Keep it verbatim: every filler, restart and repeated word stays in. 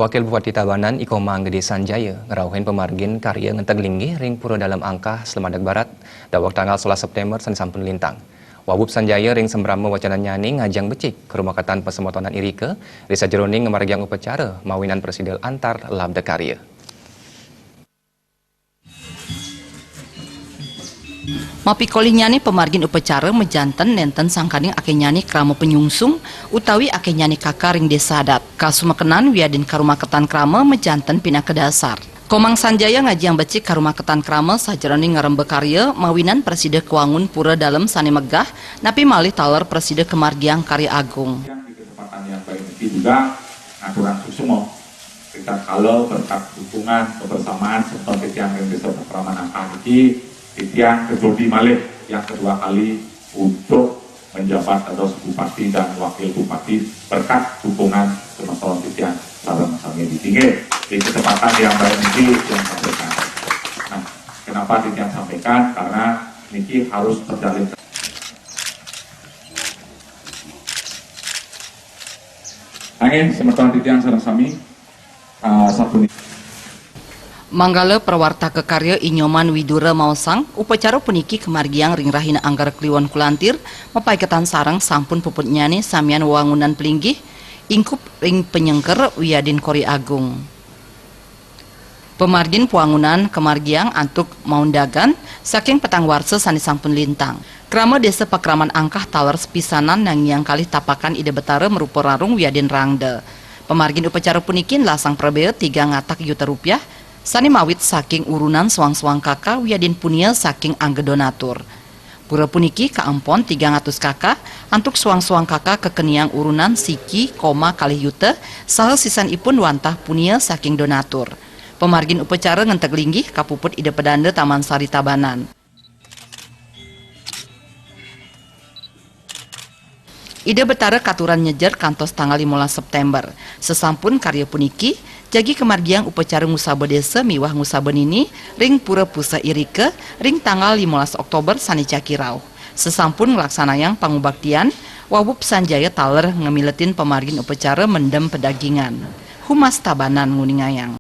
Wakil Bupati Tabanan, Ikomang Gede Sanjaya, ngrauhin pamargin karya ngenteg linggih ring Pura Dalem Angkah, Slemadeg Barat, daweg tanggal sebelas September sane sampun lintang. Wahwup Sanjaya ring sembrama wacanannyane ngajeng becik karumaketan pasemetonan irika ri sajeroning ngamargiang upacara mawinan prasida antar labda karya. Mapikolihnyané pamargin upacara majanten nénten sangkaning akéhnyané krama panyungsung utawi akéhnyané kaka ring désa adat. Kasumekenan wiadin karumaketan krama majanten pinaka dasar. Komang Sanjaya ngajiang becik karumaketan krama sajeroning ngremba karya mawinan prasida kawangun pura dalem sané megah, napi malih taler prasida kamargiang karya agung. Di kesempatan yang baik ini juga ngaturang suksma. Rikala berkat dukungan kebersamaan semeton titiang ring Desa Pakraman Angkah niki, titiang kejodi malih yang kedua kali untuk menjabat dados bupati dan wakil bupati berkat dukungan semeton titiang sareng sami niki nggih. Di kesempatan yang baik niki titiang sampaikan. Nah, kenapa titiang sampaikan? Karena niki harus terjalin. Nggih, semeton titiang sareng sami, ah, sapunika. Manggala prawartaka karya I Nyoman Widura maosang, upacara puniki kamargiang ring rahina Anggara Kliwon Kulantir, mapaiketan sareng sampun puputnyané samian wewangunan palinggih, ingkup ring panyengker wiadin kori agung. Pamargin pawangunan kamargiang antuk maundagan saking petang warsa sané sampun lintang. Krama Désa Pakraman Angkah taler sepisanan nangiang kalih tapakan Ida Betara marupa rarung wiadin rangda. Pamargin upacara puniki nlasang prabéa tigang atak yuta rupiah, sané mawit saking urunan soang-soang kaka wiadin punia saking angga donatur. Pura puniki kaempon tigang atus kaka, antuk soang-soang kaka kakeniang urunan siki koma kalih yuta, saha sisanipun wantah punia saking donatur. Pamargin upacara ngenteg linggih kapuput Ida Pedanda Taman Sari Tabanan. Ida Betara katuran nyejer kantos tanggal limolas September. Sesampun karya puniki, jagi kamargiang upacara ngusaba désa miwah ngusaba nini ring Pura Puseh irika ring tanggal limolas Oktober sané jagi rauh. Sesampun nglaksanayang pangubaktian, Wawup Sanjaya taler ngamiletin pamargin upacara mendem pedagingan. Humas Tabanan nguningayang.